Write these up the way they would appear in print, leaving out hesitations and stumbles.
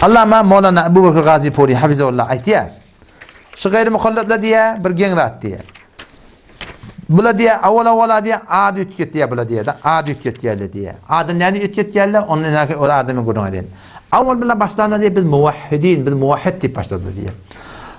Allama Mowlana Ebu Bekr Gazypuri hafizahullah aýtýar. Şu gaýry mukallatlar diýýär, bir geň zat diýýär. Bula diýýär, awal-awala diýýär, ady üýtgetýär bula diýýär, ady üýtgetýärler diýýär. Adyny näme üýtgetýärler? Onda näme ol ady men gürrüň edeýin. Awal bula başlanda diýýär, biz muwahhidin, biz muwahhid diýip başladylar diýýär.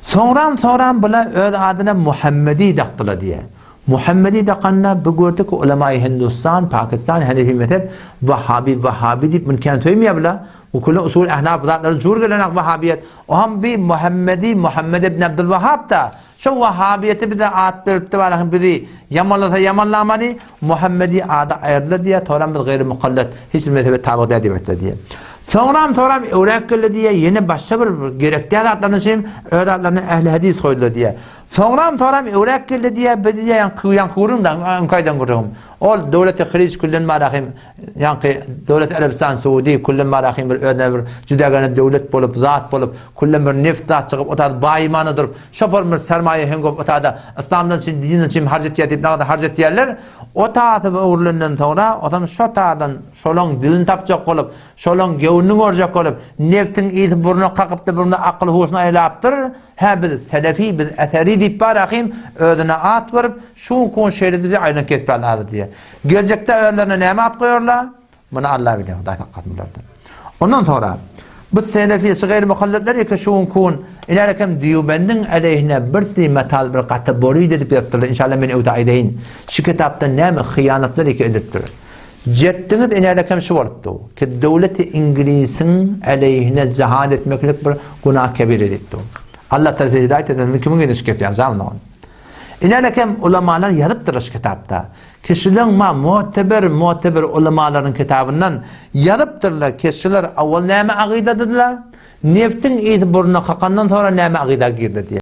Soňram, soňram bula öz adyna Muhammedi dakdylar diýýär. Muhammedi dakanda bu gördük ki, ulemaýy Hindustan, Pakistan, Hanefi mezhep, Wahhabi, Wahhabi diýip muny kän söýmeýär bula. Bu külli usul ahnaf zatlary jur gelenak Wahhabiýet. Oham bi Muhammedi, Muhammed ibn Abdul Wahhab da. Şo Wahhabiýeti bize at beripdi baraky bizi ýamanlasa ýamanlamady, Muhammedi ady aýyrdylar diýýär, soňram biz gaýry mukallat, hiç bir mezhebe tabyk däl diýip aýtdylar diýýär. Soňram soňram öwräk geldi diýýär, ýene başga bir gerek däl zatlaryny üçin öz atlaryny ähli hadis goýdular diýýär. Soňram soňram öwräk geldi diýýär, biz diýýär ýaňky ýaňky gürrüň da, öňki aýdan gürrüňim. Ol döwleti Hiliç küllen barahym Ýaňky döwlet Arabistan Suudi küllen barahym bir özüne bir jüdägene döwlet bolup, zat bolup, küllen bir neft zat çykyp otada baýymana durup, şopar bir sermaýa heňgop otada yslamdan üçin, dinden üçin harç etýär diýip nagada harç etýärler. O taýda öwrülenden soňra, otam şo taýdan şolaň dilini tapjak bolup, şolaň göwnüni görjek bolup, neftiň ysy burnuna kakypdyr, burnuna akyl huşuny aýlapdyr. Hä biz selefi, biz eseri diýip barahym özüne at görüp, şu gün şeýle diýip aýlanyp gezip ýaly diýýär. Geljekde özlerine näme at goýarlar? Muny Allah bilýär, Hudaý saklasyn bulardan. Ondan soňra bu selefi şygaýr muhalletler ýeke şu gün kun ilärekem Dýubendiň aleýhine bir si metal bir gaty bory edip ýazypdyrlar. Inşallah men öwde aýdaýyn. Şu kitapda näme hyýanatlar ýeke edilipdir. Jetdiňiz ilärekem şu bolupdy. Ki döwleti Iňlisiň aleýhine jihad etmeklik bir günah kebir edipdi. Allah taala size hidaýat etsin. Kimiň ýüzüne şu gep ýazjagyn oňa. Ilälekem ulamalar ýazypdyr şu kitapda. Kişileň ma muteber muteber ulamalaryň kitabyndan ýazypdyrlar kişiler awal näme agydadydylar? Neftiň ysy burnuna kakandan soňra näme agyda girdi diýip.